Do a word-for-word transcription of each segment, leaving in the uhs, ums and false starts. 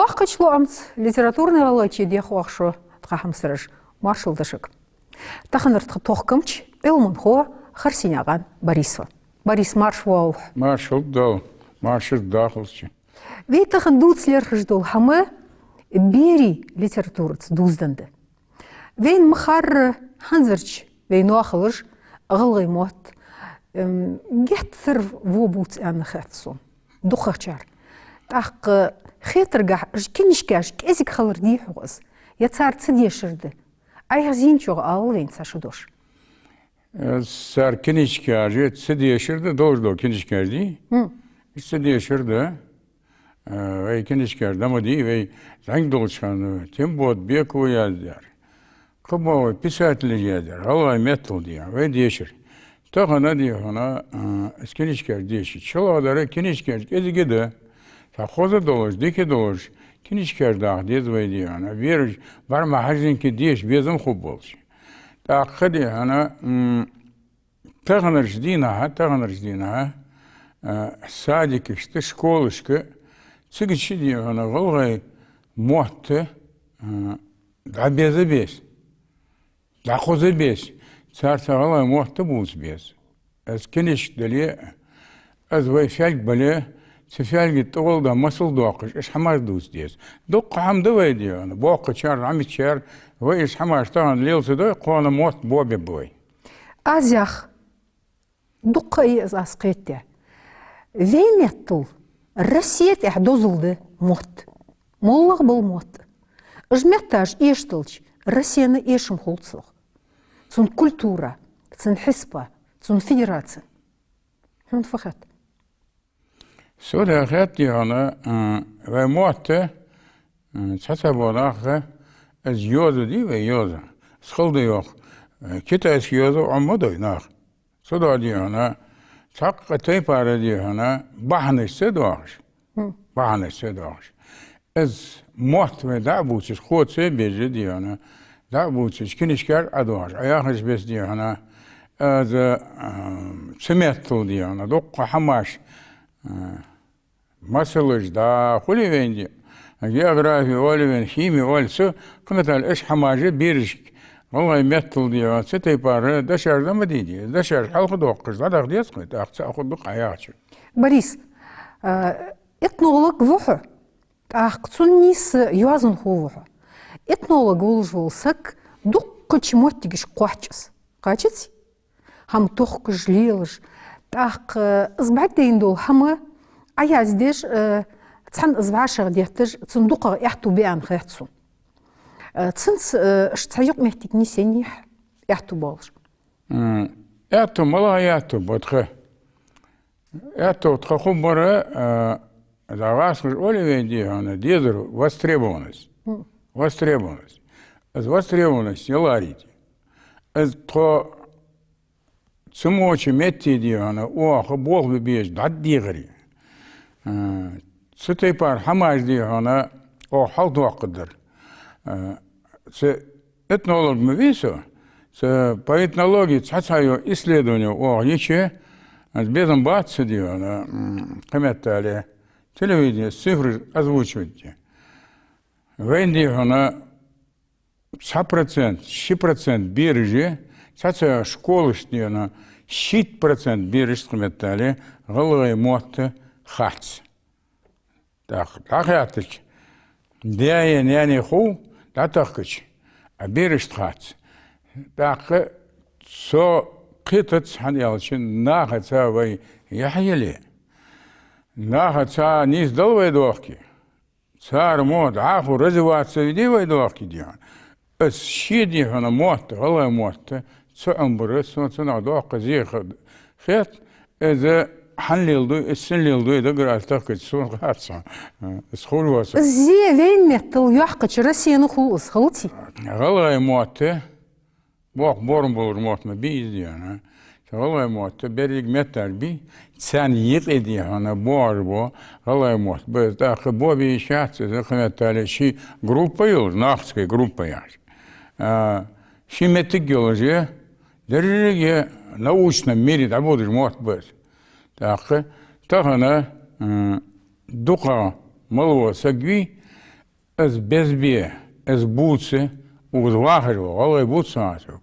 Доккхача лоӀамца литературни гӀалгӀайче дех оаха шо, тха хьамсараш, маршал да шуга. Таханара тха тохкамча Ӏилманхо Харсенаькъан Борис ва. Борис, марша воагӀалва хьо. Маршал да, марша дахалча. Вай тахан дувца лерхӀаш дола хӀама берий литератураца дувзаденна да. Вайна ма харра, хӀанзарча вай ноахалаш, гӀалгӀай мотт, эм, геттара во бувц аьнна хет сона дукхагӀчар. ТӀаккха хетаргахьа, уж книжкаш кӀезига хилар дий хьогӀ из, е цар ца дешар да? Ӏайха зийначох ала вайна цхьа шу дош. Э, цар книжкаш ца дешар да, долаш дола книжкаш дий? Хм. Уж ца дешар да. Э, вай книжкаш да ма дий, вай зӀамига долча хана Тембот Бекова яздаьр, кхыбола вай писателаша яздаьр, гӀалгӀай меттала дий хьона, вай дешар. Тахан дий хьона, э, из книжкаш дешача, шоллагӀа дар, книжкаш кӀезига да. Цхьа хоза долаш, дика долаш книжкаш даха деза вай дий хьона, бераш бӀармахьажинки деша безам хургболаш. ТӀаккха дий хьона, м, таханарча дийнахьа, таханарча дийнахьа, а, садикашта, школашка, цига чу дий хьона гӀалгӀай мотт, а, дӀабеза беза, дӀахоза беза, царца гӀалгӀай мотт бувца беза. Из книжка дале, из вай фаьлг бале, цу фаьлга тӀагӀолла да масал доаккхаш, уж хӀамаш дувца деза. Дуккха хӀама да вай дий хьона, боккхачар, зӀамигачар, вай уж хӀамаш тахан лела ца дой, кхоана мотт бобе ба вай. Аз ях, дуккха а я из аз кхетадаь. Вай меттала Россе тӀехь дозал да мотт. МоллагӀа бола мотт. Уж метташ эшадалча, Россена эшам хул цох. Цун культура, цун хьисапа, цун федераци. Хьона фу хет? Сона хет дий хьона, а, вай мотт, а, цхьацца бола нах, из йоазув дий вай, йоазув, из хала да йоах, а, китайски йоазув Ӏомаду нах. Цудухьа дий хьона, цхьаккха тайпара дий хьона, бахьанаш ца доахаш. Хм. Бахьанаш ца доахаш. Из мотт вай дӀа а бувцаш, хо ца безаш дий хьона, дӀа а бувцаш, книжкаш а доахаш, Ӏа яхача беса дий хьона, из, а, цу меттала дий хьона, дуккха хӀамаш, а, масалаш да, хуле вайна дий, географи оал вайна, хими оал, цу, кхыметтел уж хӀамаш берашка гӀалгӀай меттала дий хьона, цу тайпара дешаш да ма дий, дешаш хьалхадоаккхаш дӀадаха деза кхы, тӀаккха цхьа хургба-кх Ӏа яхачо. Борис, а, этнолог ва хьо. ТӀаккха цунна нийсса йоазонхо ва хьо. Этнолог волаш вола саг дуккхача моттигашка кхоач из. Кхоачац? ХӀама тохкаш, лелаш. ТӀаккха из бӀаргадайна дола хӀама Ӏа яздеш, э, цхьанна из вӀашагӀдетташ, цунна дукхагӀа аьттув бе аьнна хет сона. Э, цунца, э, уж цхьа юкъ-моттиг нийсъеннай хьа, аьттув болаш? М, аьттув, малагӀа аьттув ба тха? Аьттув тха хургбар, а, дагӀаскхаш оал вайна дий хьона, дезар востребованность. Мгм. Востребованность. Из востребованность яларийта. Из тхо цу моча метте дий хьона, оаха болх бе безаш дӀадехаре. А, цу тайпара хӀамаш дий хьона, оаха хьалдоаккхаргдар. А, цу этнолог ма вий со, цу по этнологии цхьацца йола исследовани оаха йича, аз безам бац цу дий хьона, м, кхыметтел телевидене цифраш озвучивать де. Вайна дий хьона цхьа процент, ши процент бераш, цхьацца школашта дий хьона шийтта процент берашта кхыметтел гӀалгӀай мотт хац. ТӀаккха дӀахаьттача, даь-наьна хов, дӀатахкача, а берашта хац. ТӀаккха со кхетац, хӀана аьлча нахаца вай яхь яле, нахаца нийсдала вай доахке, цар мо дӀахо развиваться ве вай доахке дий хьона, из ший дий хьона мотт, гӀалгӀай мотт, цу Ӏомабар, сона цунах доккха зе хет, из хӀана леладу, из сенна леладу, дагара аз тахкача сона хац, из ховш ва со. Зе вайна меттала йоаккхача Россена хул из, хилаций? ГӀалгӀай мотт, боккха боарам болаш мотт ма бий из дий хьона. Цу гӀалгӀай мотт беррига метташ бий, царна юкъе дий хьона боагӀаш бола гӀалгӀай мотт ба из. ТӀаккха бо бе йиш яц из, кхыметтел ший группа йолаш, нахатский группа яхаш. А, ший моттиг йолаш, деррига научном мире дӀабодаш мотт ба из. ТӀаккха тахан, м, дукхагӀа мел вола саг вий, Из безбе, из бувца, укхаза вахаш ва, гӀалгӀай бувца вахаш ва.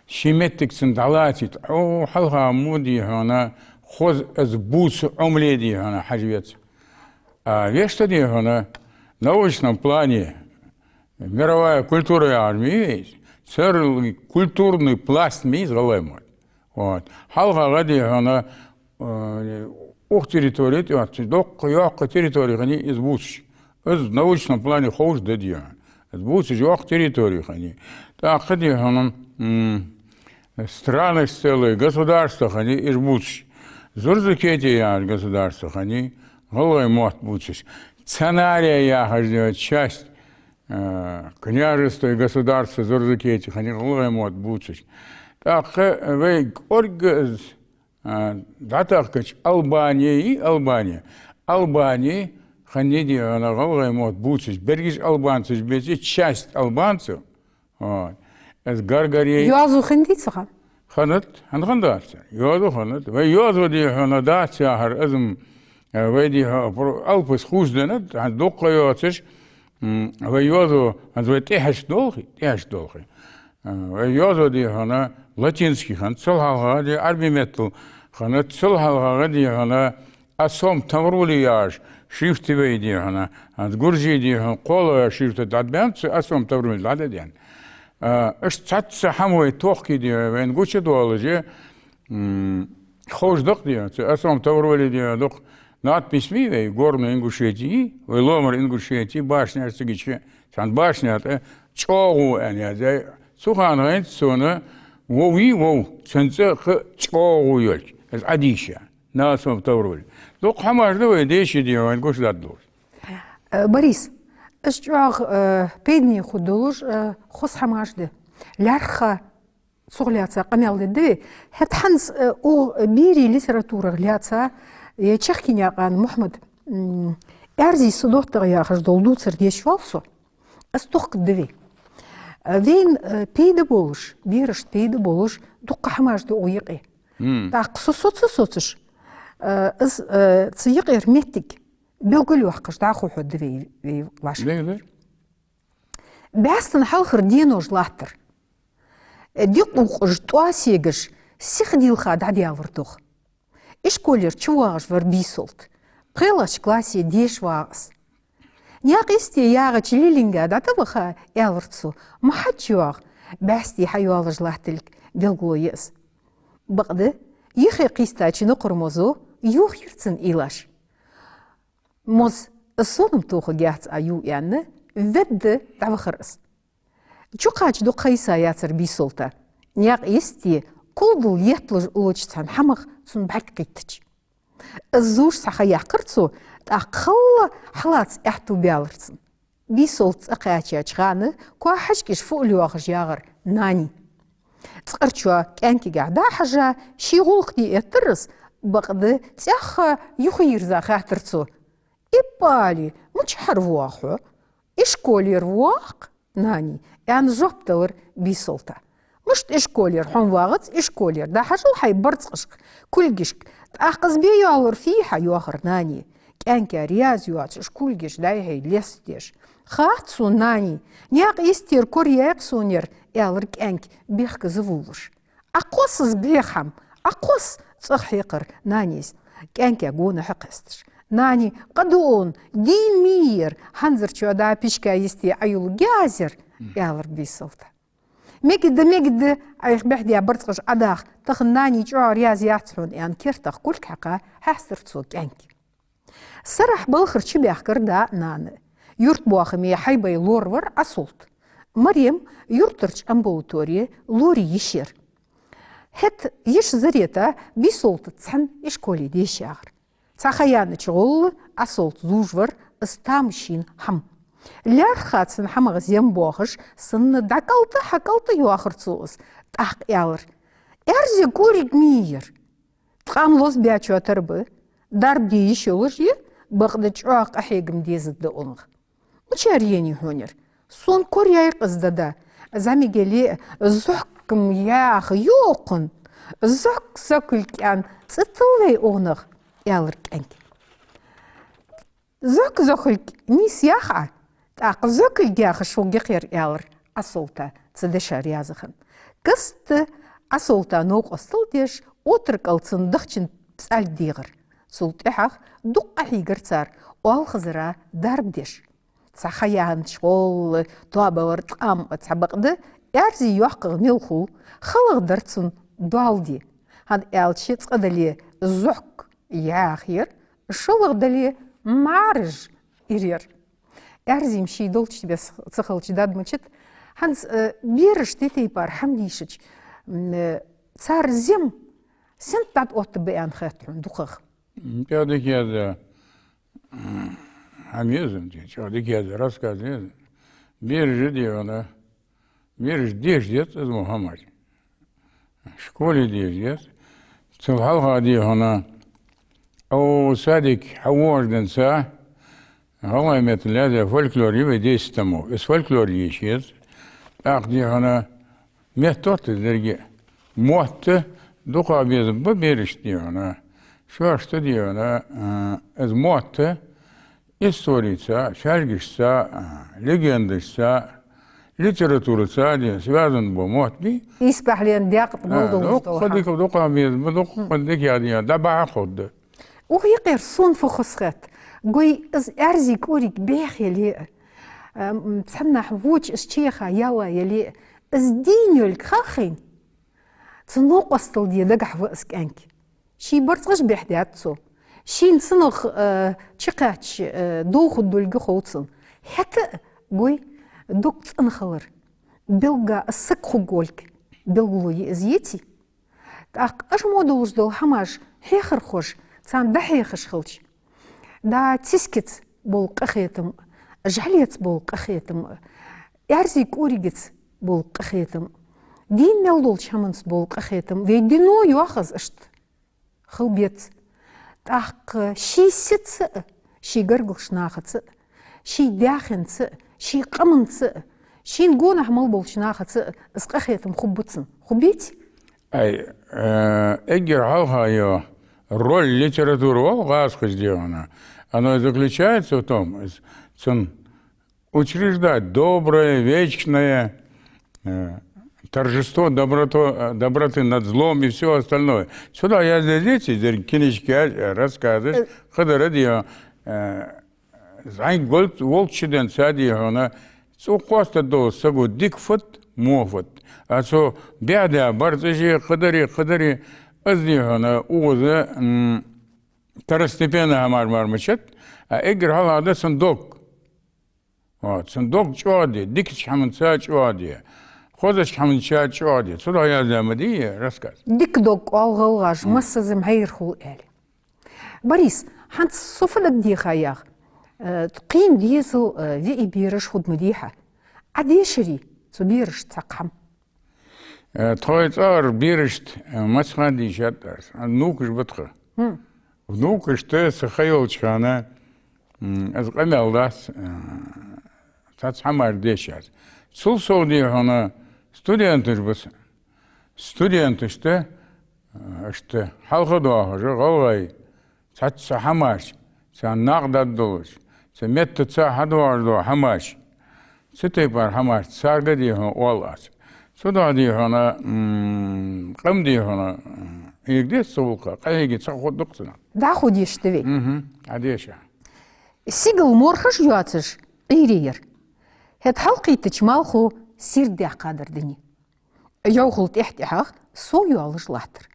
Ший моттиг цунна дӀалацийта, о, хьалха мо дий хьона, хоза из бувца Ӏомале дий хьона хьажа веза. А вешта дий хьона, научном плане, мировая культура яхар ма йий вай, цар культурный пласт ма йий из гӀалгӀай мотт. Вот. Хьалха гӀа дий хьона, э, укх территори тӀа йоацаш, дукха йоккха территори хиннай из бувцаш. Из научном плане ховш да дий хьона. Из бувцаш йоккха территори хиннай. ТӀаккха дий хьона, м, страны целые государства хиннай из бувцаш. Зурзакети яхаш государство хиннай, гӀалгӀай мотт бувцаш. Цанаре яхаш дий хьона часть, э, княжества и государства Зурзакети хиннай гӀалгӀай мотт бувцаш. ТӀаккха вай кӀорга из, а, дӀатӀахкача Албани, Албани. Албани хиннай дий хьона гӀалгӀай мотт бувцаш. Берригаш албанцаш беций, часть албанцев. Вот. Из гаргари. Йоазув хиннадий цу хана? Хиннад, хӀана хиннадац? Йоазув хиннад. Вай йоазув дий хьона дац яхар, из м, э, вай дий хьона про-, алапаш хоза денад, хӀанз дукха йоацаш, м, вай йоазув, хӀанз вай тӀехьашка долхе, тӀехьашка долхе. Э, вай йоазув дий хьона латинский хиннад, цул хьалха дий Ӏарбий меттала хиннад, цул хьалха дий хьона Асом Таврули яхаш шрифт вай дий хьона, хӀанз гуржий дий хьона кхоалагӀа шрифт дӀабаьннаб цу Асом Таврули дӀададен. А, иштта цхьацца хӀама вай тохкий дий хьона, вайна гучадоалаш, м, ховш да-кх дий хьона, цу Асом Таврули дий хьона дукха надпись ма йий вай, Горный Ингушетии, вай Ломар Ингушетии, башня цига чу, цхьан башня тӀа чӀоагӀо аьнна яздаь. Цу хана хиннад сона вов, вов, цун цӀи кхы чӀоагӀо йолча. Из Ӏадийша, на Асом Таврули. Дукха хӀамаш да вай дешаш дий хьона, вайна гучадаргдолаш. Э, Борис, из чӀоагӀа, э, пайдане хургдолаш, э, хоза хӀамаш да. ЛаьрххӀа цох лаьца къамаьл дергда вай. ХӀаьта хӀанз, э, укх берий литературах лаьца, э, Чахкинаькъан Мухьмад, м, «Аьрзи са доттагӀа» яхаш дола дувцар дешаш вар со. Аз тохкаргда вай. Э, вайна, э, пайда болаш, берашта пайда болаш дукха хӀамаш да укх юкъе. М. ТӀаккха со соца, соцаш, э, аз, э, цу юкъера моттиг белгалъяьккхаш дӀахо хьоадергда вай, вай вӀаши. Ле, ле. БӀаьстан хьалхара денош латтар. Дикъувкъаш, тӀоа сегаш, сиха дийлха дӀадаьлар догӀа. Ишколера чувоагӀаш вар Бийсолт. ПхелагӀча классе деша вагӀа из. Наькъа йисте ягӀача лилинга дӀатӀаваха, аьлар цо, ма хьачуйоагӀа, бӀаьсти хьайоалаш латтилга белгало я из. Бакъда, юхе кхийстача накхара мозо юхайир цун уйлаш. Моз, аз сона-м тохаргьяц Ӏа ю, аьнна, ведда дӀавахар из. Чукхача дукха ха йисаяцар Бийсолта. Наькъа йисте кулдал етталуш уллача цхьан хӀамах цун бӀарг кхийттача. Из зувш цхьа ха яьккхар цо, тӀаккха халла хьалаца аьттув баьлар цун. Бийсолт цӀа кхаьчача хана коа хьажкӀаш фуъал йоахаш ягӀар Нани. Цкъарчоа кӀаьнкагахьа дӀа а хьежа, ший гӀулакх де эттар из, бакъда цӀаьхха юхайирза хаьттар цо: «Иппали, мичахьара воагӀа хьо? Ишколера воагӀа-кх, Нани», — аьнна жоп делар Бийсолта. «Мишта ишколера? Хьона воагӀац ишколера. ДӀахьажал хьай барзкъашка, кулгашка. ТӀаккха из бе йоаллар фий хьа?» — йоахар Нани. КӀаьнка раьза йоацаш, кулгаш дӀай-хьай лестадеш. «Хац сона, Нани. Наькъа йистера кораяккха сона ер», — аьлар кӀаьнк, бехказа вувлаш. «Ӏокхосс из, беххьам, Ӏокхосс», — цӀагӀа хьекхар Нанис, кӀаьнка гонахьа кхесташ. «Нани, къа ду хьона, дийна ма йий ер, хӀанзарчоа дӀа пишка йисте Ӏоюлларгья аз ер», — аьлар Бийсолта. «Мегаргда, мегаргда, Ӏайха бӀехде барзкъаш Ӏодаха, тахан Нани чӀоагӀа раьза яц хьона», — аьнна, кертах кулг хьекха, хьестар цо кӀаьнк. Сарахьа балхара чубаьхкар да а, нана а. Юртбоахаме хьайбай лоравар Ӏасолт. Марем юртарча амбулаторе лорий йиш яр. ХӀаьта йиша Зарета Бийсолтаца цхьана ишколе деша ягӀар. Цхьа ха яьннача гӀолла Ӏасолт зувш вар из тамашийна хӀама. ЛаьрххӀа цун хӀамах зем боахаш, санна дӀакӀалта-хьакӀалта йоахар цо из, тӀаккха аьлар: «Аьрзи кӀориг ма йий ер. Ткъам лозабаьчоа тара ба, дарба де йиш йолаш я, бакъда чӀоагӀа къахьегам дезаргда оаха. Мичара енай хьона ер? Сона кораяьй-кх из, дада. ЗӀамига яле а, зохкам яха йоаккхун. Зохк-зохилг аьнна цӀи тиллай оаха», — аьлар кӀаьнк. «Зохк-зохилг нийса яха Ӏа? ТӀаккха Зокилг яхаш вугги кхер, аьлар Ӏасолта цу дешара яздаь хана. Каста Ӏасолта новкъостал деш, отрокал цун дахчан пӀелг дийгӀар. Цул тӀехьагӀа дукха къахьийгар цар оалхазара дарба деш. Цхьа ха яьннача гӀолла тоабалар ткъам а цхьабакъда, аьрзи йоккхагӀа мел хул, халагӀа дар цун доал де. ХӀана аьлча, цкъа дале зохк яхъяр, шоллагӀа дале маьраж иръяр. Аьрзи-м ший долча беса ца хилча дад мачат, хӀанз, э, бераш тайп-тайпара хӀама дийшача, м, э, цар зем сенна тӀа оттабаь хет хьона дукхагӀа. М, тӀа дика яз, м, хӀама еза, м, тӀа дика яз, рассказ еза. Бераш де хьона, бераш деша деза из мо хӀамаш. Школе деша деза. Цул хьалха де хьона, о, садик хьавоагӀаш денз, гӀалгӀай меттала яздаь фольклор я вай десять томов. Из фольклор деша деза. ТӀаккха де хьона, метта тӀа деррига мотт дукха безам ба берашта де хьона. Шоашта де хьона, а, из мотт историца, шаьргашца, а, легендашца, литератураца де связан бола мотт бий. Исбахьлен декъа тӀа мел долаш дола хӀама. Дукха дика, дукха безам ба, дукха дика яз, дӀабахьа ховргда. Укх юкъера сона фу хоза хет, гой, из аьрзи кӀориг бӀехъяле а, м, цхьаннахьа воча из чехьа яла яле а, из дийна йолга хьахийна, цу новкъостал де дагахьа ва из кӀаьнк. Ший барзкъаш бӀехдаьд цо. Шийна цунах, э, чукхаьчача, э, дохуд долга хов цунна. ХӀаьта а, гой, дог цӀена хилар, белгга из саг хургволга белгало я из, еций? ТӀаккха уж мо долаш дола хӀамаш хьехархоша царна дӀахьехаш хилча, да, цискаца бола къахетам, жӀалеца бола къахетам, аьрзи кӀоригаца бола къахетам, дийна мел долча хӀаманца бола къахетам, вай дино йоах из иштта. Хила беза. ТӀаккха ший сица а, ший гаргарча нахаца а, ший даьхенца а, ший къаманца а, шийна гонахьа мел болча нахаца а из къахетам хургба цунна. Хургбеций? Ай, э, эггара хьалха йола роль литературы, вол гӀазкхаша де хьона. Оно и заключается в том, из, цун учреждать доброе, вечное, э, торжество доброто-, э, доброты над злом и всё остальное. Цудухьа яздаь деза из деррига книжкаш, э, рассказаш, э, кхыдар де хьона, э, зӀамига волча денз де хьона, цу кхоастадолча саго дика фуд, во фуд. А цо бӀехдаь барзкъаши, кхыдари, кхыдари, из де хьона, укхаза, м, второстепенни хӀамаш мара мачат, а эггара хьалха да цун дог. Вот, цун дог чӀоагӀа де, дикача хӀаманца чӀоагӀа де, хозача хӀаманца чӀоагӀа де. Цудухьа яздаь ма дий рассказ. Дика дог оал гӀалгӀаша, м, массаза-м хьайра хул аьле. Борис, хӀанз со фу дагадеха ях, э, кхийна дезал, э, виӀий бераш хургда ма дий хьа. Ӏа дешарий цу берашта цхьаккха хӀама? Э, тхоай цӀагӀара берашта, э, маца хӀама дийшад аз. Внукаш ба тха. Хм. Внукашта са ха йолча хана, м, аз къамаьл дац, э, цхьацца хӀамаш деш аз. Цул совгӀа де хьона студенташ ба са. Студенташта, э, иштта хьалха доахаш, гӀалгӀай цхьацца хӀамаш, царна накъадаргдолаш, цу меттаца хьадоагӀаш дола хӀамаш, цу тайпара хӀамаш царга де хьона оал аз. Цудухьа де хьона, м, къам де хьона, м, хьега деза цу гӀулакха, къахьега ца хургда-кх цунах. ДӀахо дешаргда вай. Мгм, Ӏа деша. Сигала морхаш йоацаш Ӏуйре яр. ХӀаьта хьалкхийттача малхо сийрда даьккхадар дуне. Йовхал тӀехьа-тӀехьагӀа сов йоалаш латтар.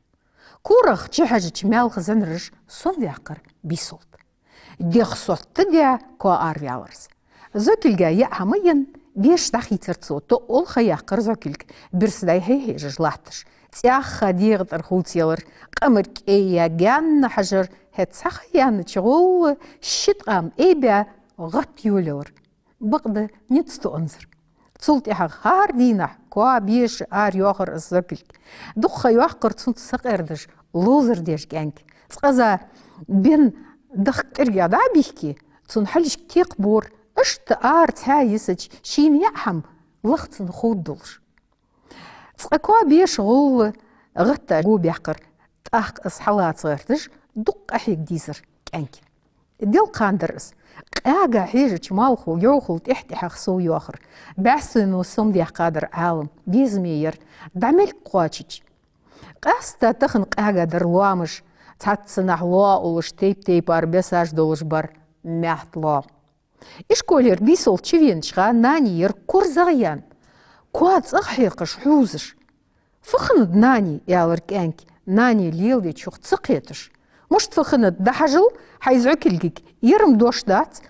КорагӀа чухьежача маьлха зӀанараш сов ваьккхар Бийсолта. ДегӀ сотта даь коа араваьлар из. Зокилга яа хӀама енна, беша дӀахийцар цо. Тоъал ха яьккхар Зокилга, бирса дай хьехьежаш латташ. ЦӀаьхха дегӀа тӀара хувцаялар, къамарг кӀайя гаьнна хьажар, хӀаьта цхьа ха яьннача гӀолла ши ткъам айбаь гӀатта йолаялар. Бакъда низ тоанзар. Цул тӀехьагӀа хӀара дийнахьа коа беша арайоахар из Зокилг. Дукха ха йоаккхар цунца сакъердаш, ловзар деш кӀаьнк. Цкъаза бен дахка кӀиргагӀа дӀа а бихке, цун хьалхашка текхабора, иштта ара цхьа йисача, шийна яа хӀама лаха цунна ховргдолаш. Цкъа коа беша гӀолла гӀатта го баьккхар, тӀаккха из хьалаца гӀерташ, дукха къахьега дийзар кӀаьнк. Делкъа хана дар из. Къаьга хьежача малхо йӀовхал тӀехь-тӀехьагӀа сов йоахар. БӀаьстено сомадаьккхадар Ӏалам, безаме яр, дӀа мелк кхоачача. Къаьстта тахан къаьга дар лоамаш, цхьаццанахьа лоа улаш, тайп-тайпара бесаш долаш бар маьхт лоам. Ишколера Бийсолт чувенача хана нани яр корзагӀъяьнна, коа цӀагӀа хьекхаш хьувзаш. «Фу хиннад, нани?» — аьлар кӀаьнка, нани леладечох ца кхеташ. «Мишта фу хиннад, дӀахьажал хьай зӀокилгага, ер-м дош дац,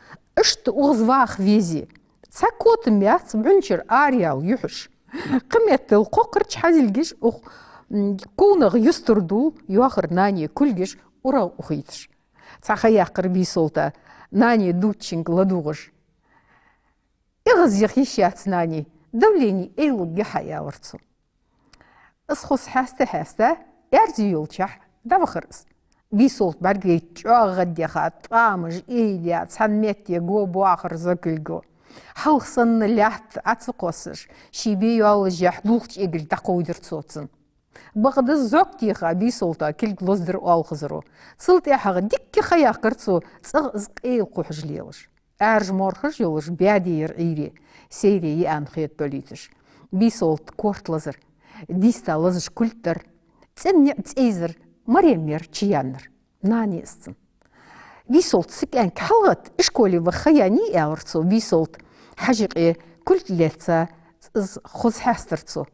иштта укхаза ваха везе. Цхьа котам яц бӀунчара араяла юхьаш». Кхыметтел кхоккхарча хьазилгаш ух, м, кувнах юстара дул йоахар нани кулгаш урагӀ ухийташ. Цхьа ха яьккхар Бийсолта, нани дувцачунга ладувгӀаш. «ЭгӀаз яха йиш яц, нани, давлени эйлургья хьа», — аьлар цо. Из хоза хьаста-хьаста, аьрзи йолчахь дӀавахар из. Бийсолт бӀаргавайта чӀоагӀа гӀадъяха, тӀамаш эйлаяь, цхьан метте го боахар зӀокулго. Хьалха санна лаьтта Ӏо ца кхоссаш, ший бе йоаллашехь дулх чӀегилг дӀакховдаяр цо цунна. Бакъда зӀок теха Бийсолта кулг лозадир оалхазаро. Цул тӀехьагӀа дикка ха яьккхар цо, цӀагӀа из къайла кхухьаш лелаш. Ӏаьржа морхаш йолаш баьде яр Ӏуйре, сайре йиӀан хетадолийташ. Бийсолт корта лазар, дийста лазаш кулг дар, цӀен ниӀ цӀайзар, Марем яр чуяьннар. Нани из цун. «Бийсолт, са кӀаьнк, хьалгӀатта, ишколе ваха ха яьннай», — аьлар цо. Бийсолт хьажа юкъе кулг лаьца, из хоза хьаьстар цо.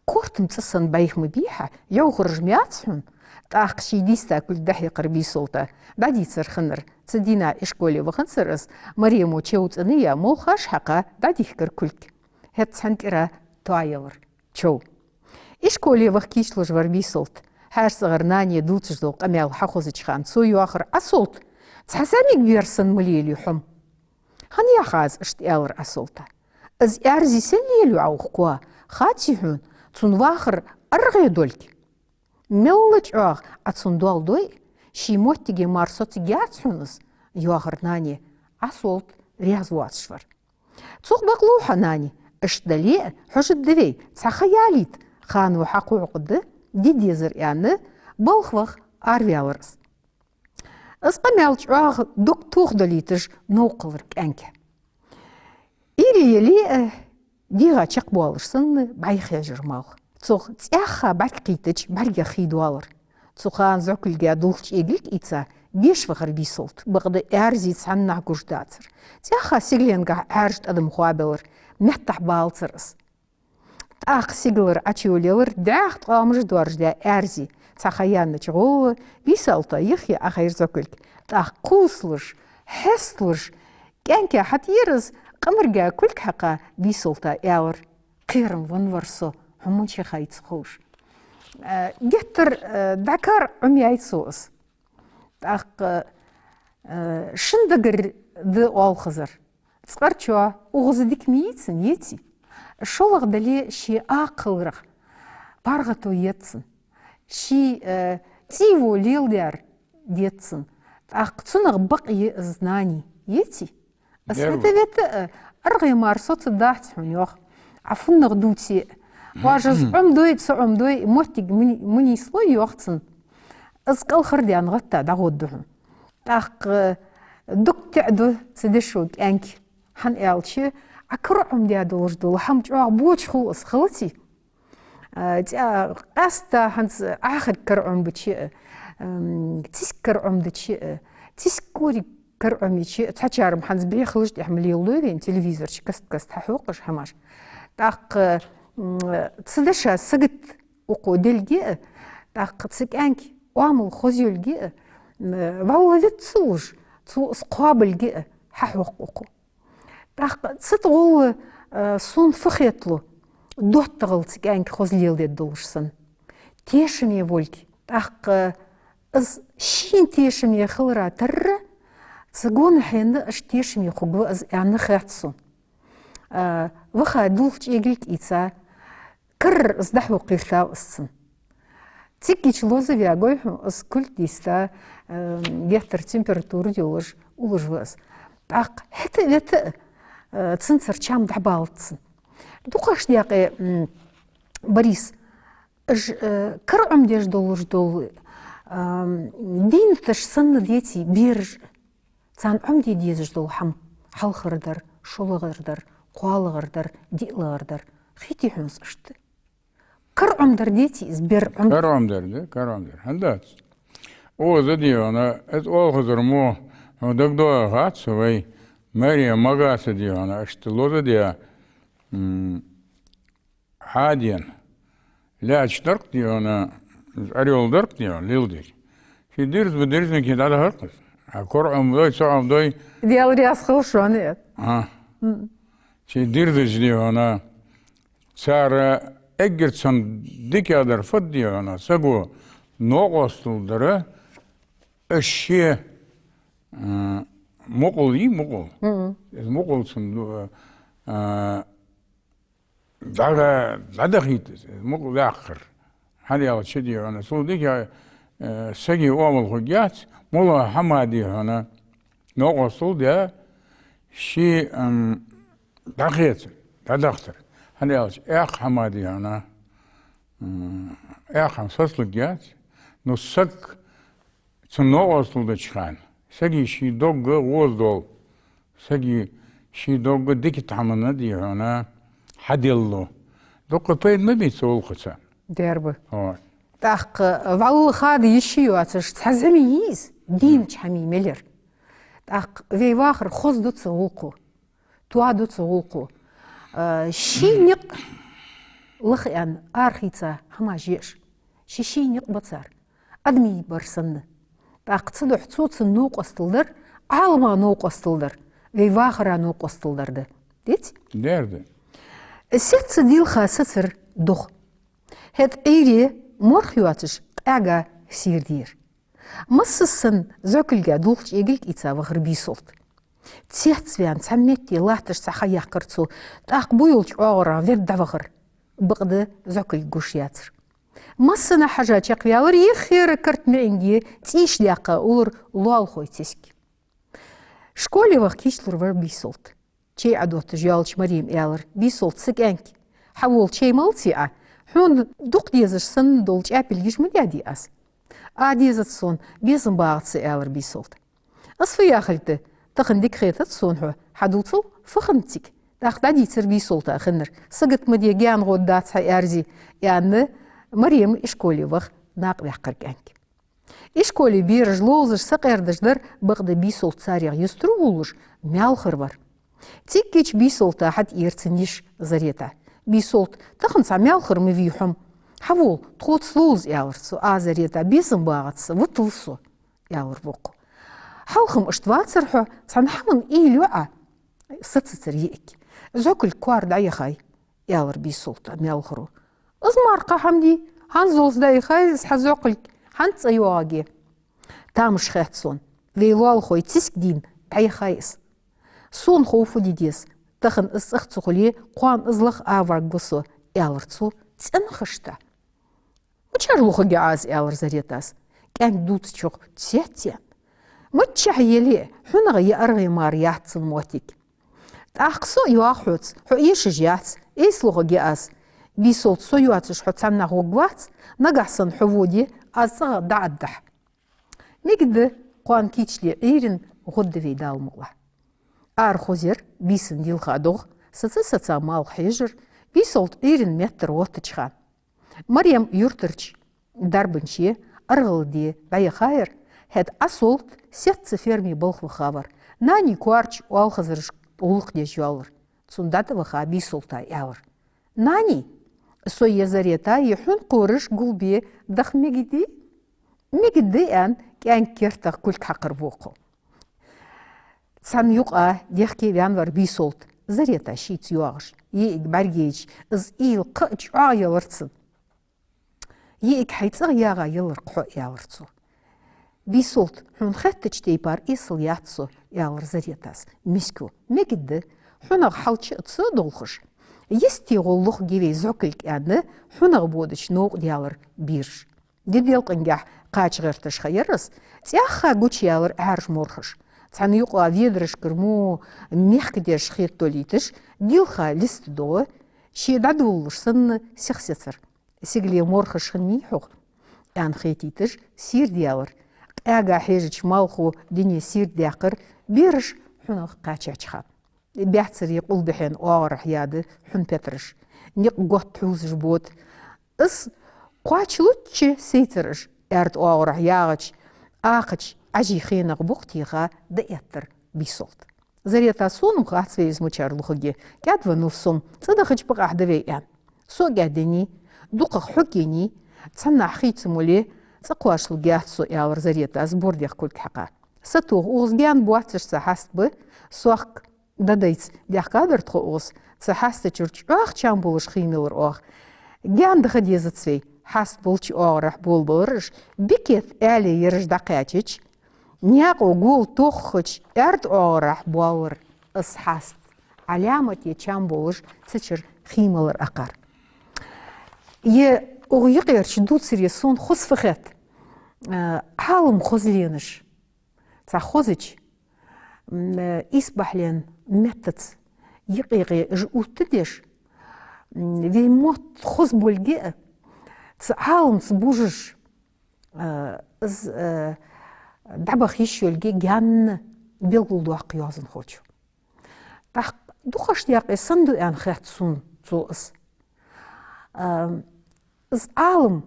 «Корта-м цӀи санна бӀайха ма бий хьа, йӀовхараш ма яц хьона». ТӀаккха ший дийста кулг дӀахьекхар Бийсолта. ДӀадийцар хиннар. Цу дийнахьа ишколе ваханзар из, Маремо чев цӀенъяь, молхаш хьакха, дӀадихкар кулг. ХӀаьта цхьан тӀера тоаялар чов. Ишколе ваха кийчлуш вар Бийсолт. ХӀара цӀагӀара нани дувцаш дола къамаьл хьахозача хана цо йоахар: «Ӏасолт, цхьа зӀамига бер санна ма лелаю хьо-м». «ХӀана яхац из?» — иштта аьлар Ӏасолта. «Из аьрзи сел лелаю Ӏа укх коа? Хаций хьона, цун вахар аргӀе долга? Мелла чӀоагӀа Ӏа цун доал дой, ший моттиге мара соцаргьяц хьона из», — йоахар нани. Ӏасолт раьза воацаш вар. «Цох бакълув хьа, нани, иштта дале а, хьожаргда вай, цхьа ха ялийта, хано хьакхухьаргда, де дезар», — аьнна, балха ваха араваьлар из. Из къамаьл чӀоагӀа дог тохадалийташ новкъа хилар кӀаьнка. Ӏуйре яле а, дегӀа чакхбоалаш санна, бӀайха хьежар малх. Цох цӀаьхха бӀарг кхийттача, бӀаргех хий доалар. Цу хана зӀокулга дулх чӀегилг ийца, беш вахар Бийсолт, бакъда аьрзи цхьаннахьа гуш дацар. ЦӀаьхха сигаленгахьа Ӏаьржа тӀадам хоабелар, меттахьа балацар из. ТӀаккха сигалара Ӏочуйолаелар дӀаьха тӀамаш доаржадаь аьрзи. Цхьа ха яьннача гӀолла Бийсолта йиххе Ӏохайра зӀокулг. ТӀаккха кхувсалуш, хьесталуш, кӀаьнка хьатӀаера из, къамарга кулг хьакха, Бийсолта аьлар: «Кхерам венна вар со, хьо мича хай ца ховш. Э, геттара, э, дӀакара Ӏомаяьй цо из». ТӀаккха, э, шин дагара да оалхазар. Цкъарчоа укхаза дика ма йий цунна, еций? ШоллагӀа дале а, ше акха хиларах паргӀато еза цунна. Ший, э, цӀийво леладер деза цунна. ТӀаккха цунах бакъ я из, нани, еций? Из хӀета-вета а, аргӀе мара соцаргдац хьона, йоах. Ӏа фуннагӀа дувце а. Важа из Ӏомадой, ца Ӏомадой, моттиг ма ни-, ма нийслой, йоах цунна. Из кӀалхардаьнна гӀатта дӀагӀоргда хьона. ТӀаккха дог таӀаду цу дешо кӀаьнка. ХӀана аьлча, Ӏа кара Ӏомадаь долаш дола хӀама чӀоагӀа боча хул из, хилаций? А, цӀа-, къаьстта хӀанз Ӏахарг кара Ӏомабича а, м, циска кара Ӏомадича а, циска кӀориг кара Ӏомайича а, цхьачар-м хӀанз бӀехалаш тӀехьа ма леладой вайна телевизор чу каст-каста хьахьокхаш хӀамаш. ТӀаккха, м, цу деша сагот укхо деллалга а, тӀаккха цу кӀаьнка оамал хоза йолга а, м, валла виц ца луш, цо из кхоабалга а хьахьокх укхо. ТӀаккха цу тӀа гӀолла, э, сона фу хеталу, доттагӀал цу кӀаьнка хоза леладергдолаш санна. Тешаме волга. ТӀаккха из шийна тешаме хилара тарра, цу гонахьа а иштта тешаме хургва из аьнна хет сона. Э, ваха дулх чӀегилг ийца, карара из дӀахьокха йиш яц из цунна. Циггача лозаве гой хьона, из кулг дийста, э, геттара температура йолаш уллаш ва из. ТӀаккха хӀета-вета а, э, цунцара чам дӀабалац цунна. ДукхагӀча даькъе, м, Борис, уж, э, кара Ӏомадеш долаш дола, ам, дийнаташ санна деций бераш? Царна Ӏомаде дезаш дола хӀама: хьалхара дар, шоллагӀа дар, кхоалагӀа дар, диълагӀа дар. Хетий хьона из иштта? Кара Ӏомадар деций из, бер Ӏомадар? Кара Ӏомадар да, кара Ӏомадар. ХӀана дац? Укхаза, дий хьона, из оалхазар мо, хьона дагадоагӀа хац вай, Марем Магаса, дий хьона, иштта лозадаь, м, хьадена. Лаьтташ дар-кх, дий хьона, из орёл дар-кх, дий хьона, леладеш. Ший дирза ба, дирзанга дӀадахар-кх из. А кара Ӏомадой, ца Ӏомадой. Даьла раьза хилва шоана, э. А. М. Ший дирзача, дий хьона, цар эггара царна дикадар фуд, дий хьона, саго новкъостал дар, уж ший, а, мукъал йий, мукъал. Мгм. Из мукъал цун, а, дӀа-, дӀадахийта из, мукъа ваьккхар. ХӀана аьлча, дий хьона, цул дика, э, сага оамал хургьяц, моллагӀа хӀама, дий хьона, новкъостал даь, ший, м, дӀахецар, дӀадахийтар. ХӀана аьлча, эккха хӀама, дий хьона, м, эккха хӀама сацалургьяц, но саг цун новкъостал деча хана, сага ший дог гӀоздол, сага ший дог дикача хӀаманна, дий хьона, хьаделлу. Дукха пайда ма бий цу гӀулакхаца. Дерба. Хо. ТӀаккха вӀалла хада йиш йоацаш цхьа зӀамига йий из, дийнача хӀамий мел яр. ТӀаккха вай вахар хоза ду цу гӀулакхо. Тоаду цу гӀулакхо. Э, ший никъ лаха аьнна арахийца хӀамаш я уж. Ший, ший никъ ба цар. Адамий бар санна. ТӀаккха цудухьа цо цунна новкъостал дар, Ӏалама новкъостал дар, вай вахара новкъостал дар да. Деций? Дар да. Сецца дийлха сацар догӀа. ХӀаьта Ӏуйре морх йоацаш къаьга сийрдайир. Масса санна зӀокалга дулх чӀегилг ийца вахар Бийсолт. Цецваьнна цхьан метте латташ цхьа ха яьккхар цо, тӀаккха буйла чӀоагӀарах ведда дӀавахар. Бакъда зӀокалг гуш яцар. Массанахьа хьежа чакхваьлар йиххьера карт меӀинге цӀийш даьккха уллар лоалахой циск. Школе ваха кийчлур вар Бийсолт. Чай Ӏодотташ йоалача Марема аьлар: «Бийсолт, са кӀаьнк, хьавола, чай малаций Ӏа? Хьона дукха дезаш санна дола чӀаьпилгаш ма даьдий аз?» «А, дезац сона, безам багӀац са», — аьлар Бийсолта. «Из фу яхилга да? Тахан дика хетац сона хьо, хьадувцал, фу хиннад цига?» ТӀаккха дӀадийцар Бийсолта хиннар. «Сагот ма де, гаьна гӀод дац хьа, аьрзи», — аьнна, Марема ишколе ваха накъаваьккхар кӀаьнк. Ишколе бераш ловзаш, сакъердаш дар, бакъда Бийсолт царех юстара вувлаш, маьлхара вар. Цига кийча Бийсолта хьатӀаера цун йиша Зарета. «Бийсолт, тахан цхьа маьлхара ма вий хьо-м. Хьавола, тхоца ловза», — аьлар цо. «А, Зарета, безам багӀац са, вутал со», — аьлар вокхо. Хьалха-м иштта вацар хьо, цхьан хӀаман уйла йий Ӏа? Сацацар йиӀиг. ЗӀокалг коара дӀаяхай, — аьлар Бийсолта маьлхаро. — Из мара кхы хӀама дий, хӀанзалца дӀаяхай из хьа зӀокалг, хӀанз цӀа йоагӀаргья. Тамаш хет сона, вай лоалахой циск дийна дӀаяхай из. Сона хов фу де деза, тахан из цӀагӀа ца хуле, кхоана из лаха аваргва со», — аьлар цо цӀенхашта. «Мичара лохаргья Ӏа из?» — аьлар Заретас, кӀаьнк дувцачох цецъяьнна. «Миччахьа еле а, хьунагӀа я аргӀа, я мара яц цун моттиг. ТӀаккха со а йоагӀа хьоца, хьо эшаш яц, эйса лохаргья аз. Бийсолт, со йоацаш хьо цхьаннахьа гӀоргвац, нагахьа санна хьо воде, аз цӀагӀа дӀаӀаддахь». Мегаргда, кхоана кийчле Ӏуйрийна гӀоргда вай, Дала мукъалахь. Ара хозаяр бийсан дийлха догӀа, саца-саца малх хьежар Бийсолт Ӏуйрийна меттара гӀоттача хана. Марем юртарча дарбанче аргӀала де дӀаяхаяр, хӀаьта Ӏасолт Сецца ферме балха вахавар. Нани коарча оалхазарашка гӀулакх деш йоаллар. Цунна дӀатӀаваха Бийсолта аьлар: «Нани, со е Зарета, е хьун кхораш гулбе даха мегаргдий?» «Мегаргда», — аьнна, кӀаьнк кертах кулг хьакхар вокхо. Цхьан юкъа дехке ваьнна вар Бийсолт, Зарета шийца йоагӀаш. ЙиӀиг бӀаргаяйча, из уйла кхы а чӀоагӀъялар цун. «ЙиӀиг хьай цӀагӀа ягӀа ялар-кх хьо», — аьлар цо. «Бийсолт, хьона хеттача тайпара эсала яц со», — аьлар Заретас. «Миска, мегаргда, хьунагӀа хьалча а ца долхаш, йисте гӀолла лохаргья вай зӀокалг», — аьнна, хьунагӀа бодача новкъа даьлар бераш. Ди делкъангахьа кхача гӀерташ ха яр из, цӀаьхха гучаяьлар Ӏаьржа морхаш. Цхьан юкъа ведарашкара мо мехкадеш хетадолийташ, дийлха листа догӀа, ше дӀадолалуш санна, сиха сецар. «Сигале морхаш хиннай хьогӀ?» — аьнна хетийташ, сийрда яьлар. Къаьга хьежача малхо дине сийрда даьккхар Бераш хьунагӀа кхаьчача хана, баьццара къулбехьен оагӀорахьа яда хьун петараш, никъ готта хьувзаш бода. Из кхоачалучча сайцар уж, аьрда оагӀорахьа ягӀача, акхача Ӏажий хенах букъ теха дӀаэттар Бийсолта. Зарета, сона-м хац вай из мичара лохаргья, кӀаьдвеннав со-м, цӀадахача бакъахьа да вай аьнна. Со а кӀаьдъеннай, дукхагӀа хьоггеннай, цхьаннахьа хий ца моле, цӀа кхоачалургьяц со, аьлар Заретас бордах кулг хьекха. Сатоха, укхаза гаьна боацаш цхьа хьаст ба, сох дӀадайца даьхкадар тхо укхаза, цу хьаста чура чӀоагӀа чам болаш хий мелар оаха. Гаьна даха дезац вай, хьаст болча оагӀорахьа болабалар уж, бикет аьле ераш дӀакхаьчача, наькъо гол тоххача аьрда оагӀорахьа боаллар из хьаст, Ӏаламате чам болаш цу чура хий мелар акхар. Е укх юкъерча дувцаре сона хоза фу хет, э, Ӏалам хозленаш. Цхьа хозача, м, э, исбахьален меттаца юкъе-юкъе уж оттадеш, м, вай мотт хоза болга а, цу Ӏаламца бувзаш, э, из, э, дӀабаха йиш йолга гаьна белгалдоаккх йоазонхочо. ТӀаккха дукхагӀча даькъе сенна да аьнна хет сона цо из. Ам, из Ӏалам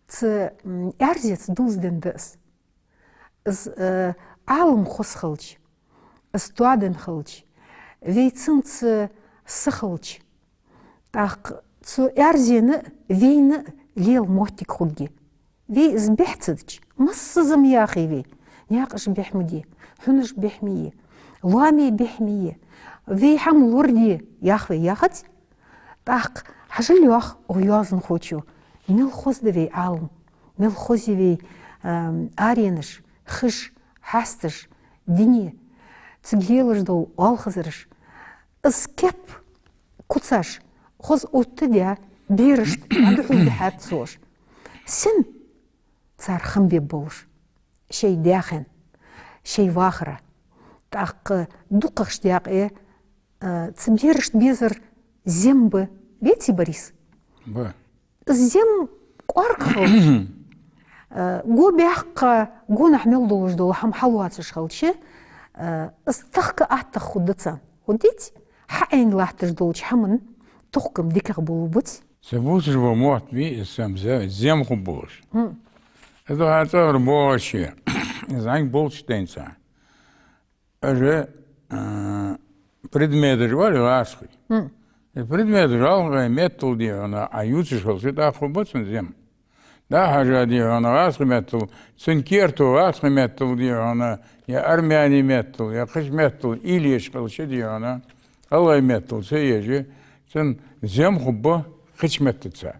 цу, м, аьрзеца дувзаденна да из. Из, э, Ӏалам хоза хилча, из тоаденна хилча, вай цунца са хилча, тӀаккха цу аьрзена а, вайна а лела моттиг хургья. Вай из бехьа ца дича, массаза ма яхий вай: наькъаш бехьа ма де, хьунаш бехьа ма е, лоамий бехьа ма е, вай хӀама лораде, ях вай, яхац. ТӀаккха хьажал, йоах укх йоазонхочо, мел хоза да вай Ӏалам, мел хоза я вай, ам, аренаш, хиш, хьасташ, дуне, цига лелаш дола оалхазараш. Из кеп куцаш хоза оттадаь, берашта дӀадухьалдихьад цо уж. Сенна? Цар хам бе болаш, шоай даьхен, шоай вахара. ТӀаккха дукхагӀча даькъе, а, цу берашта безар зем ба, веций, Борис? Ба. Зем кӀоарга хилча, а, го баьккха, гонахьа мел долаш дола хӀама хьалоацаш хилча, а, из тахка аттагӀа хургда царна. Хургдий? Хьаайна латташ долча хӀаман тохкам дикагӀа болабац. Са бувцаш бола мотт бий из, сам зе-, зем хургболаш. Хм. Из хьа цӀагӀара боагӀаш я. Из хьанга болча тайнца. Уж, а, предметаш баьр гӀазкхий. Хм. Из предметаш гӀалгӀай меттала, дий хьона, Ӏа ювцаш хилча, тӀаккха хургба цун зем. ДӀахьажа, дий хьона, гӀазкхий меттала, цун керто гӀазкхий меттала, дий хьона, е армяний меттала, е кхыча меттала уйла еш хилча, дий хьона, гӀалгӀай меттала ца еш, цун зем хургба кхыча меттаца.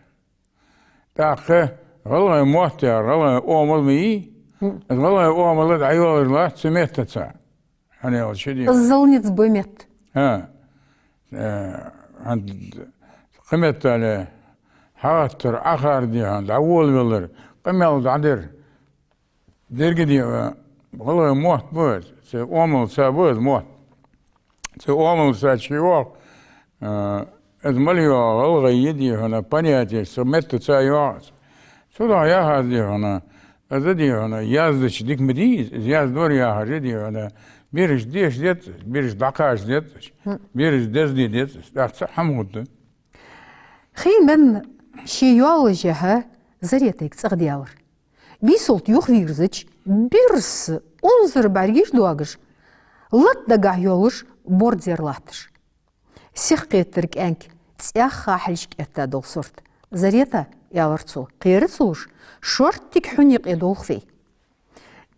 ТӀаккха гӀалгӀай мотт яр, гӀалгӀай оамал ма йий, из гӀалгӀай оамал дӀайоалаш латт цу меттаца. ХӀана аьлча, дий хьона, из зал низ ба метта. ХӀа. Э, хӀан-, кхыметтел хьагӀаттар, Ӏахар, дий хьона, дӀаволавелар, къамаьл дӀадер. Деррига, дий хьона, гӀалгӀай мотт ба из, цу оамалца ба из мотт. Цу оамалца чу йоагӀа, э, из мел йоагӀа гӀалгӀай я, дий хьона, понятеш цу меттаца йоагӀа. Цудухьа яхар, дий хьона, из, дий хьона, яздича дика ма дий из, из яздора яхар, дий хьона, бераш деша дезац, бераш дӀакхача дезац, бераш дезде дезац, тӀаккха цхьа хӀама хургда. Хий менна ше йоаллашехьа Заретайга цӀагӀа даьлар. Бийсолт юхавийрзача, бирса унзара бӀаргаш доагаш, лата дагахьа йолаш борд зер латташ. Сихкхетар кӀаьнк цӀаьхха хьалхашка этта дола сурт. «Зарета, — аьлар цо, — кхера ца луш, шорттига хьун юкъе долх вай».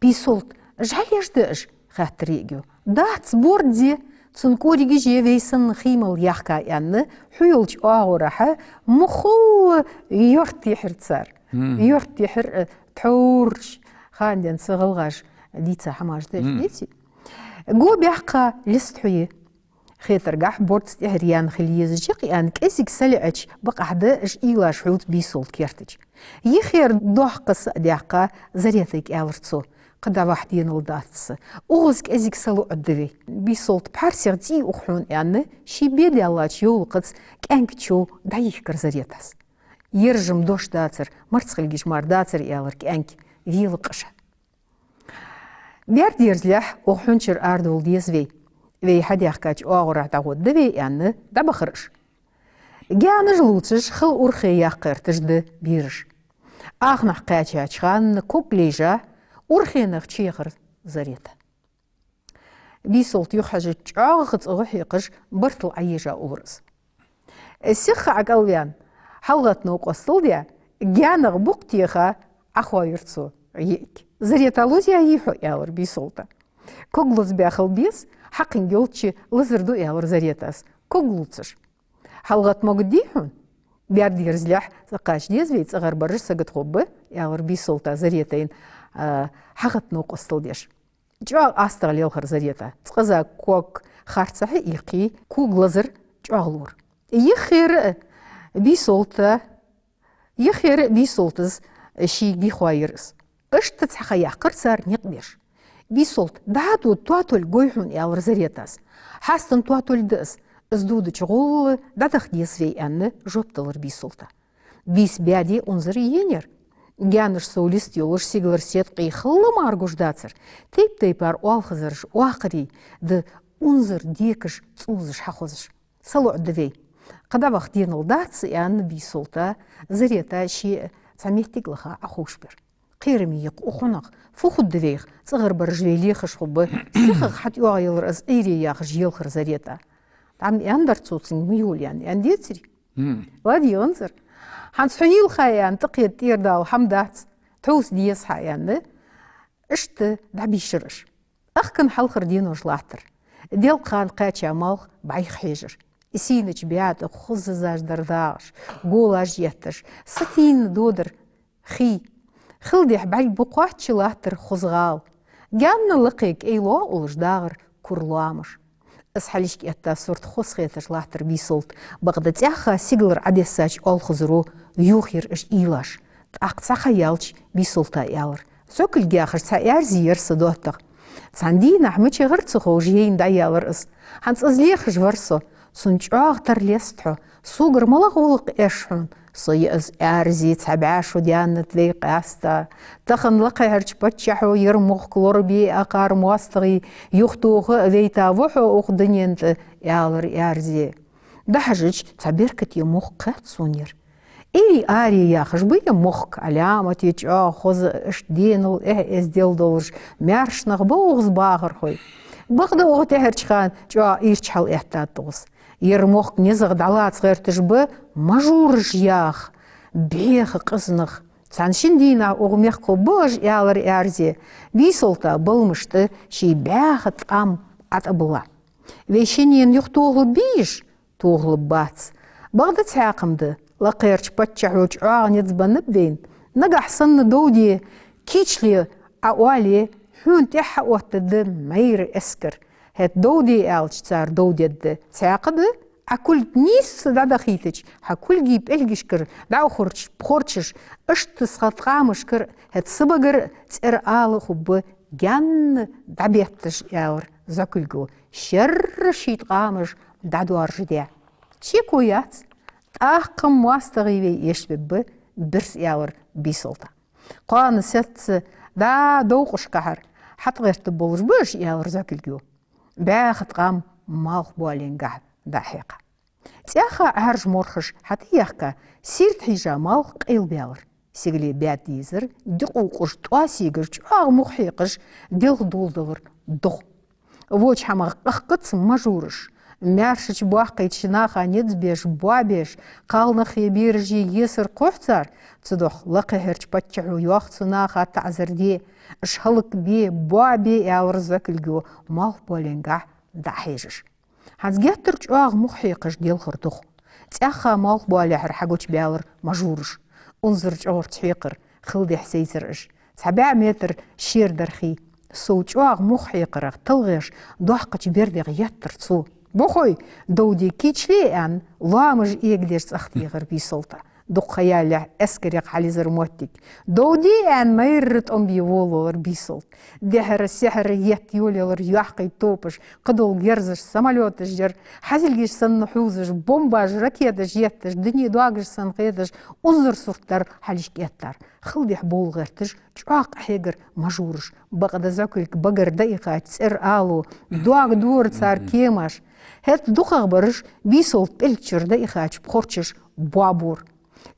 «Бийсолт, жӀалеш да уж?» — хаьттар йиӀига. «Дац, борд зе, цун кӀоригаш я вай санна хий мала яхка», — аьнна, хьу йолча оагӀорахьа муххалла йорт йихьар цар. Мгм. Йорт йихьар, э, тхьовра, ханаденз гӀалгӀаша дийца хӀамаш да уж, деций? Го баьккха листа хьу я. Хетаргахьа, бордца тӀехьара яьнна хила езаш я-кх аьнна, кӀезига салаӀача бакъахьа да уж уйлаш хьувца Бийсолта кертача. Йихера доккха са а даьккха, Заретайга аьлар цо: «Кхы дӀавахьа денал дац са. Укхаза кӀезига салоӀаргда вай. Бийсолт, пхьарсех цӀий ух хьона», — аьнна, ший бе даьллача йовлакхаца кӀаьнка чов дӀайихкар Заретас. Ераш-м дош дацар, марцхилгаш мара дацар, аьлар кӀаьнка велакъаша. Бер дерзалехь, укх хьунчара арадовла деза вай. Вай хьадаьхкача оагӀорахьа дӀагӀоргда вай, аьнна, дӀабахар уж. Гаьнаш лувцаш, хала урхе яккха гӀерташ да бераш. Ахнахьа кхаьчача хана ког лайжа, урхенах чуяхар Зарета. Бийсолта юхахьежача, чӀоагӀа цӀагӀа хьекхаш, бартал Ӏоежа улар из. Сиха ӀокӀалваьнна, хьалгӀатта новкъостал даь, гаьнах букъ теха, Ӏохоайир цо йиӀиг. «Зарета, ловзий хьо?» — аьлар Бийсолта. «Ког лозабаь хила беза, хьакхинга йолча лазар ду», — аьлар Заретас, ког лувцаш. «ХьалгӀатта могаргдий хьона?» «Бер дерзалехь, цӀакхача деза вай, цӀагӀарбараш сагота хургба», — аьлар Бийсолта Заретайна, а, хьалгӀатта новкъостал деш. ЧӀоагӀа астагӀа лелхар Зарета. Цкъаза ког харцахьа ийккхе, кога лазар чӀоагӀа лора. Йиххера Бийсолта, йиххера Бийсолтас шийга йиххьоайир из. Иштта цхьа ха яьккхар цар никъ беш. «Бийсолта, дӀа а дода, тоатолга гой хьона», — аьлар Заретас. «Хьастан тоатолга да из. Из додача гӀолла дӀадаха деза вай», — аьнна, жоп далар Бийсолта. Бийса баьде, унзара енаяр. Гаьнаш сов листа йолаш, сигалара седкъий хала мара гуш дацар. Тайп-тайпара оалхазараш, оакхарий да унзара декаш цӀувзаш хьахозаш. «СалоӀа да вай. Кхы дӀаваха денал дац», — аьнна, Бийсолта Зарета ше цхьа моттиг лаха Ӏоховшабир. «Кхераме я-кх укх хьунагӀа. Фу хургда вайх, цӀагӀарбараш вай лехаш хургба». СихагӀа хьатӀайоагӀа елар из, Ӏуйре яхаш елхар Зарета. «ДӀа-м аьннадар цо цунга, ма йолаенна, аьнна децарий?» «Ладий, гӀанзар. ХӀанз хьона йилха, аьнна, тӀакхета тӀера дала хӀама дац. Тховса деза хьа», — аьнна, иштта дӀабийшар уж. Ахкан хьалхара денош латтар. Делкъа хана кхаьча малх бӀайха хьежар. Сийнача баьтӀа хоза зазаш дар дагӀаш, голаш етташ, сатийна додар хий. Хилдехьа бӀарг букхачча латтар хоза гӀала. Гаьнна лакхе кӀай лоа уллаш дагӀар кура лоамаш. Из хьалхашка этта сурт хоза хеташ латтар Бийсолта. Бакъда цӀаьхха сигалара Ӏодессача оалхазаро йохаяр уж уйлаш. ТӀаккха цхьа ха яьлча, Бийсолта аьлар: «ЗокӀилг яхаш цхьа аьрзи яр са доттагӀа. Цхьан дийнахьа мичахьара ца ховш яйна дӀаяьлар из. ХӀанз из лехаш вар со. Цунна чӀоагӀа тара леста хьо. Согара малагӀа гӀулакх эш хьона? Со я из аьрзи, цхьа бӀаь шу даьннад вай къаьста. Тахан лакхехьарча паччахьо ер мохк лорабе а кхар моастагӀий юхатоха а вайта ва хьо укх дунен тӀа», — аьлар аьрзе. «ДӀахьежача, цхьа беркате мохк хет сона ер. Эй, аре яхаш ба ер мохк, Ӏаламате чӀоагӀа хоза, иштта денал эхь-эздел долаш, маьрша нах ба укхаза бахархой. Бакъда укх тӀехьарча хана чӀоагӀа ирча хьалъэттад укхаза. Ер мохк низагӀа дӀалаца гӀерташ ба мажураш яха бӀеха къиза нах. Цхьан-шин дийнахьа укх мехка хургба уж», — аьлар аьрзе. Бийсолта баламашта ший бӀаьха ткъам ӀотӀабилла. «Вай шиннена юхатохалургбий уж?» «Тохалургбац. Бакъда цхьаькха-м да, лакхерча паччахьо чӀоагӀа низ беннаб вайна. Нагахьа санна дов де кийчле Ӏа оале, хьона тӀехьа хьаоттаргда майра эскар. ХӀаьта дов де аьлча, цар дов дергда. Цхьаькха да, Ӏа кулг нийсса дӀадахийтача, хьа кулгий пӀелгашкара дӀаухарч-, хорчаш, иштта цхьа ткъамашкара, хӀаьта са багара цӀерала хургба гаьнна дӀабетташ», — аьлар зӀокулго, шерра ший ткъамаш дӀадоаржадаь. «Чеко яц. ТӀаккха-м моастагӀий вай эшабергба», — бирса аьлар Бийсолта. «Кхоана сецца дӀа довкъашкахьара хьатӀагӀертаргболаш ба уж», — аьлар зӀокулго. БӀаьха ткъам малхбоаленгахьа дӀахьекха. ЦӀаьхха Ӏаьржа морхаш хьатӀаяьхка, сийрда хьежа малх къайлабаьлар. Сигале баьд дезар дикъувкъуш, тӀоа сегаш, чӀоагӀа мух хьекхаш, делха доладелар догӀа. Воча хӀамах къахкхац мажураш. Маьршача боккхийча наха низ беш, боабеш, кхалнахи бераши есар кхухь цар, цудухьа лакхехьарча паччахьо йоах цу наха таӀазар де, уж хӀалакбе, боабе, аьлар зӀокулго малхбоаленгахьа дӀахьежаш. ХӀанз геттара чӀоагӀа мух хьекхаш делхар догӀа. ЦӀаьхха малхбоалехьара хьагучабаьлар мажураш. Унзара чӀоагӀарца хьекхар, хилдехьа сайзар уж. Цхьа бӀаь метр шера дар хий. Сов чӀоагӀа мух хьекхарах талгӀеш доккхача бердех еттар цо. «Бохой, дов де кийчле», — аьнна, лоамаш эгадеш цӀагӀа техар Бийсолта. Дукха ха ялалехь эскарех хьалйизар моттиг. Дов де аьнна майрра тӀом бе волавелар Бийсолт. Дехьара-сехьара етт йолаелар йоккхий топаш, кхыдола герзаш, самолёташ яр, хьазилгаш санна хьувзаш, бомбаш, ракеташ етташ, дуне догаш санна хеташ, уззар сурт дар хьалхашка эттар. Хала дехьа бовла гӀерташ, чӀоагӀа къахьегар мажораш. Бакъда Зокулга багара даихача цӀер ало, дог дора цар кемаш. ХӀаьта дукхагӀбараш Бийсолта пӀелгчура даихача пхорчаш боабора.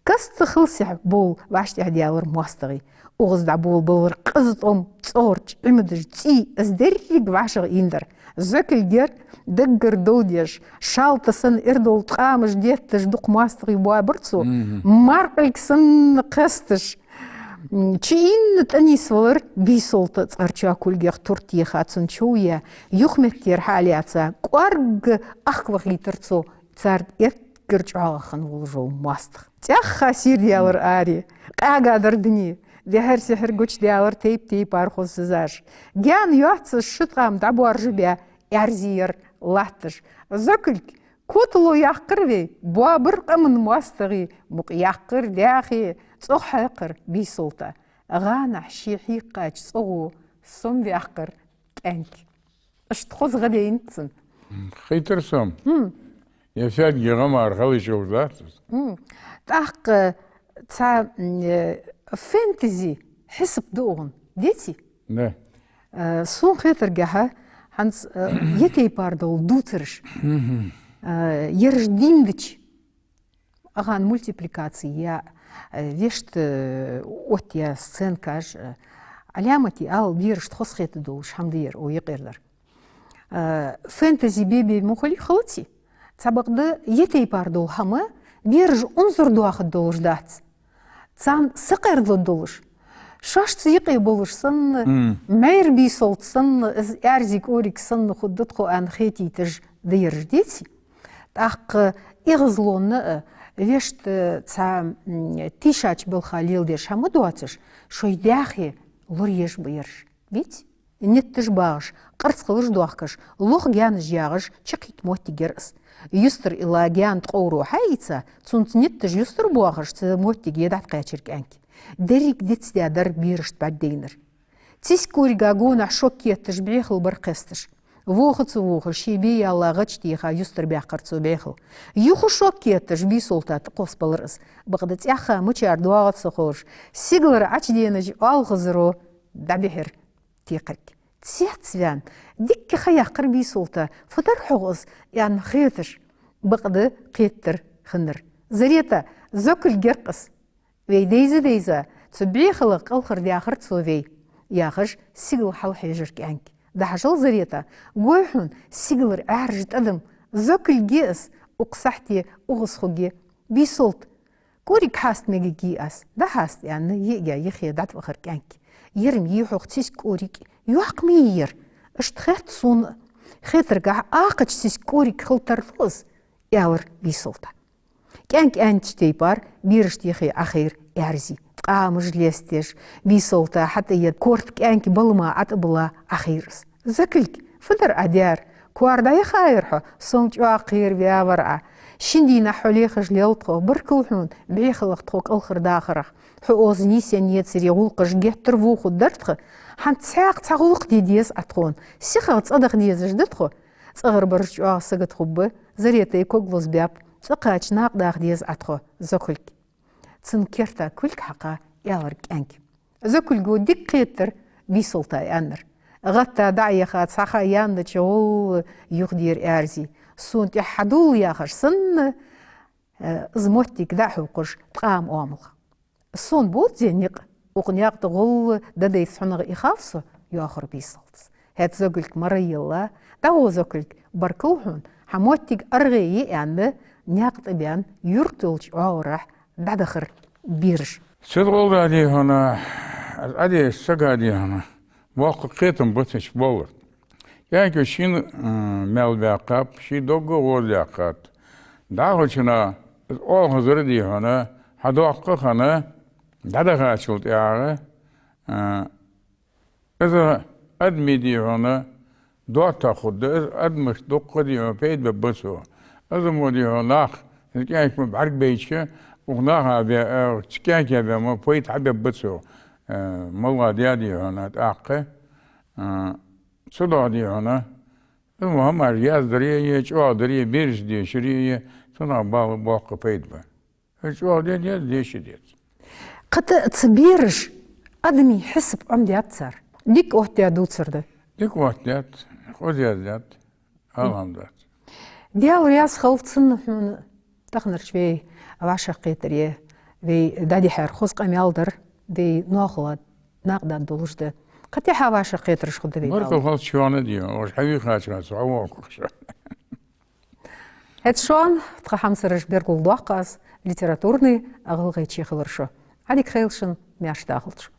Каста хала сехьа бовла вӀаштӀехьадаьлар моастагӀий. Укхаза дӀаболабелар къиза тӀом, цӀогӀарча Ӏимадаш цӀий, из деррига вӀашагӀийна дар. Зокулга яр даггара дов деш, шалта санна эрдола ткъамаш детташ дукха моастагӀий боабар цо, маркъилг санна кхесташ. М, чуинна тӀанийсвелар Бийсолта, цкъарчоа кулгех турт еха цунна чов яь, юхаметтера хьалаьца, кӀоарга ахка вахийтар цо царна эргара чӀоагӀагӀа хинна волаш вола моастагӀа. ЦӀаьхха сийрдаьлар аре, къаьга дар дуне, дехьара-сехьара гучадаьлар тайп-тайпара хоза сизаш. Гаьна йоацаш ши ткъам дӀабоаржабаь, аьрзи яр латташ. Зокулга, котало яьккхар вай, боабар къаман моастагӀий, мукъа яьккхар даьхе, цӀогӀа хьекхар Бийсолта. ГӀанахь ше хьийкхача цӀогӀо сомаваьккхар кӀаьнк. Иштта хоза гӀа дайнад цун. Хайтар сом. Е саьдге гӀа мара хала йиш йолаш дац из. ТӀаккха цхьа, м, э, фэнтези хьисап да укхун, деций? Да. Э, сона хетаргахьа, хӀанз, э, е тайпара дола дувцараш. Э, ераш дийнадича, укхан мультипликаци я, э, вешта, э, оттаяь сценкаш, э, Ӏаламате ала, берашта хоза хетаргдолаш хӀама да ер, о, юкъердар. Э, фэнтези бе-бе мо хулий, хилаций? Цхьабакъда е тайпара дола хӀама, бераш унзара доахаргдолаш дац. Царна сакъердалургдолаш. Шоашца юкъе болаш санна, майра Бийсолт санна, из аьрзи кӀориг санна хургда тхо аьнна хетийташ да ераш, деций? ТӀаккха эгӀазлонна а, вешта цхьа, м, тийшача балха леладеш хӀама доацаш, шоай даьхе лораеш ба ераш. Веций? Нитташ багӀаш, къарцхалаш доахкаш, лох гаьнаш ягӀаш, чаккхе моттиг яр из. Юстара илла гаьна ткъовро хьаийца, цунца нитташ юстара боахаш, цу моттиге дӀатӀакхаьчар кӀаьнк. Деррига дицдаь дар берашта бӀаргадайнар. Циска кӀорига гонахьа шок етташ, бӀехал бар кхесташ. Воха ца воха, ше бе ялла гӀаж теха юстара баьккхар цо бӀехал. Юха шок етташ, Бийсолта тӀакхоссабелар из. Бакъда цӀаьхха мичара доагӀа ца ховш, сигалара Ӏочуденача оалхазаро дӀабихьар текхарг. Цецваьнна, дикка ха яьккхар Бийсолта, фу дар хьогӀ из, аьнна хеташ, бакъда кхетар хиннар. Зарета, Зокулга яр-кх из. Вай дайза-дайза, цу бӀехалах кӀалхардаьхар цо вай, яхаш, сигала хьалхьежар кӀаьнк. ДӀахьажал, Зарета, гой хьона, сигалара Ӏаьржа тӀадам, Зокулга я из, укх сахьте укхаза хургья Бийсолт. КӀориг хьаста мегаргьий аз? ДӀахьаста, аьнна, йиӀига йихе дӀатӀавахар кӀаьнк. Ер-м йий хьогӀ циска кӀориг, йоккха ма йий ер. Иштта хет сона, хетаргахьа, акхача циска кӀориг хила тарлу из, аьлар Бийсолта. КӀаьнк аьннача тайпара берашта юхе Ӏохайра Аьрзи. Ткъамаш лестадеш, Бийсолта хьатӀаедда корта кӀаьнка балама ӀотӀабилла Ӏохайра из. Зокулга, фу дар Ӏа даьр? Коара дӀаяхаяр хьо? Сона чӀоагӀа кхера ваьвар Ӏа. Шин дийнахьа хьо лехаш лел тхо, баркал хьона, бӀехалах тхо кӀалхардахарах. Хьо оза нийсъенна ецаре гӀулакхаш геттара вохаргдар тха. ХӀанз цхьаькха цхьа гӀулакх де деза Ӏа тхона. СихагӀа цӀадаха дезаш да тхо. ЦӀагӀарбараш чӀоагӀа сагота хургба, Заретай ког лозабаьб, цӀакхача накъадаха деза Ӏа тхо, Зокулга. Цун керта кулг хьакха, аьлар кӀаьнк. Зокулго дика кхетар Бийсолта аьннар. ГӀатта дӀа а яха, цхьа ха яьннача гӀолла юхадера Аьрзи. Сона тӀехьа хьадувла яхаш санна, э, из моттиг дӀа а хьокхаш, ткъам оамал. Сона боаций никъ, укх наькъа тӀа гӀолла дӀадайца хьунагӀа ихав со, йоахар Бийсолта. ХӀаьта Зокулг мара елла, дӀагӀо, Зокулг, баркал хьона, хьа моттиг аргӀа я аьнна, наькъа тӀа баьнна, юрта йолча оагӀорахьа дӀадахар бераш. Седа гӀолла да дий хьона, аз Ӏодеша сага дий хьона, боккха кхетам ба цу чу боллар. КӀаьнко шийна, м, маьл баьккхаб, ший дог а гӀоздаьккхад. ДӀахо чуна из оалхазар дий хьона, хьадоккха хана, дӀадахачул тӀехьагӀа, а, из адами дий хьона, доттагӀа хургда, из адамашта дуккха дий хьона пайда бергба цо. Из мо дий хьона нах, из кӀаьнк ма бӀаргабайча, Укх наха бе, э, цу кӀаьнка бе ма пайда хьабе бац цо, э, моллагӀа даь дий хьона тӀаккха, э, цудухьа дий хьона, ну, хӀамаш яздаре е, чӀоагӀдаре, бераш дешаре е, цунах бала боккха пайда ба. Э, чӀоагӀа де деза, деша деза. Кхы а цу бераша адамий хьисап Ӏомадаьд цар. Дика оттадаь дувцар да. Дика оттадаьд, хоза яздаьд. Алхьамдулиллахь. Даьла раьза хилва цунна хьона, таханарча вай вӀашагӀкхетаре, вай дӀадихьар хоза къамаьл дар, вай ноахала накъадаргдолаш да. Кхы тӀехьа вӀашагӀкхетараш хургда вай. Баркал хилда шоана, дий, оаш хьавийхача хана со хьавоагӀа шоана. ХӀаьта шоана тха хьамсараш бергулдоаккх аз, литературни гӀалгӀайче хилар шо. Ӏадика хийла шун, маьрша дахалда шо.